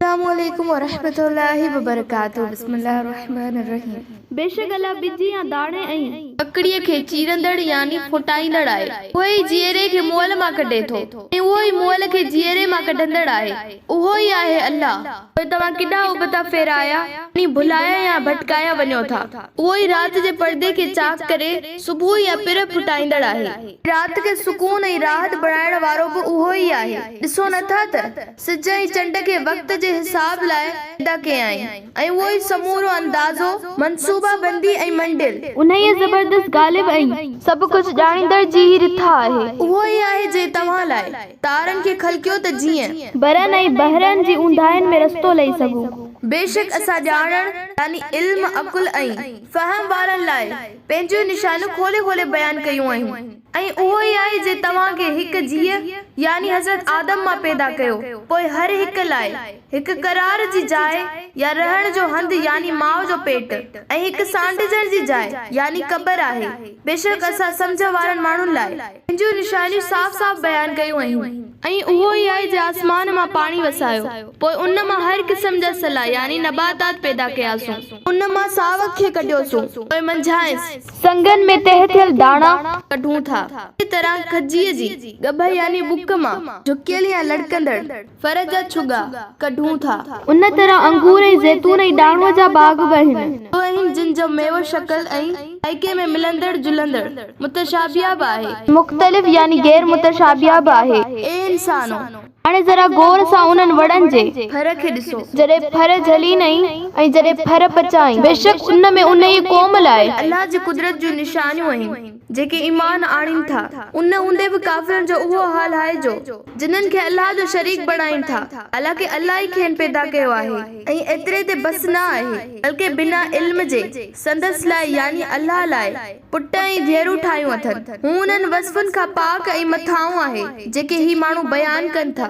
السلام عليڪم ورحمة الله وبرڪاته بسم الله الرحمن الرحيم. بيشڪ الله ٻج يا داڻي ۽. ڪڪڙيء کي چيرندڙ يعني ڦٽائيندڙ آهي. اهو ئي جيئري کي مئل مان ڪڍي ٿو ۽ اهو ئي مئل کي جيئري مان ڪڍندڙ آهي. اهو ئي آهي الله. پوء توهان ڪيڏانهن ابتا ڦيرايا يعني ڀلايا يا ڀٽڪايا وڃو ٿا. اهو ئي رات جي پردي کي چاڪ ڪري صبح يا پرهه ڦٽائيندڙ آهي. رات کي سڪون ۽ راحت بڻائڻ وارو به اهو ئي آهي. ڏسو نه ٿا ته سج ۽ چنڊ کي وقت جي حساب لاء پيدا ڪيائين ۽ اهو ئي سمورو اندازو، منصوبه بندي ۽ منڊيل. انهيء زبردست غالب ۽. سڀ ڪجهه ڄاڻيندڙ جي ئي رٿا آهي. اهو ئي آهي جنهن توهان لاء تارن کي خلقيو ته جيئن. برن ۽ بحرن جي اونداهين ۾ رستو لهي سگهون. بيشڪ اسان ڄاڻڻ يعني علم، عقل ۽. فهم وارن لاء پنهنجون نشانيون کولي کولي بيان ڪيون آهن. ۽ اهو ئي آهي جنهن توهان کي هڪ جيء، يعني حضرت آدم، مان پيدا ڪيو، پوء هر هڪ لاء هڪ قرار جي جاء يا رهڻ جو هنڌ يعني ماء جو پيٽ، ۽ هڪ سانڍجڻ جي جاء يعني قبر آهي. بيشڪ اسان سمجهه وارن ماڻهن لاء پنهنجون نشانيون صاف صاف بيان ڪيون آهن. ۽ اهو ئي آهي جنهن آسمان مان پاڻي وسايو، پوء ان مان هر قسم جا سلا يعني نباتات پيدا ڪياسون. ان مان ساوڪ کي ڪڍيوسون، پوء منجهانئس. سنگن ۾ تهه ٿيل داڻا. ڪڍون ٿا. اهڙيء طرح کجيء جي ڳڀ يعني ٻڪ مان، جهڪيل يا لڙڪندڙ، ڦر جا ڇڳا، ڪڍون ٿا. ان طرح انگور ۽ زيتون ۽ ڏاڙهونء جا باغ به آهن. به آهن، جن جو ميوو شڪل ۽ ذائقي ۾ ملندڙ جلندڙ، متشابهه به آهي. مختلف يعني غير متشابهه به آهي. اي انسانو! هاڻي ذرا غور سان انهن وڻن جي. ڦر کي ڏسو. جڏهن ڦر جهلين ۽ جڏهن ڦر پچائين. بيشڪ ان ۾ انهيء قوم لاء. الله جي قدرت جون نشانيون آهن، جيڪي ايمان آڻين ٿا. ان هوندي به ڪافرن جو اهو حال آهي جو، جنن کي الله جو شريڪ بڻائين ٿا، حالانڪه الله ئي کين پيدا ڪيو آهي ۽ ايتري تي بس نه آهي، بلڪه بنا علم جي، سندس لاء يعني الله لاء، پٽ ۽ ڌيئرون ٺاهيون اٿن. هو انهن وصفن کان پاڪ ۽ مٿانهون آهي، جيڪي هي ماڻهو بيان ڪن ٿا.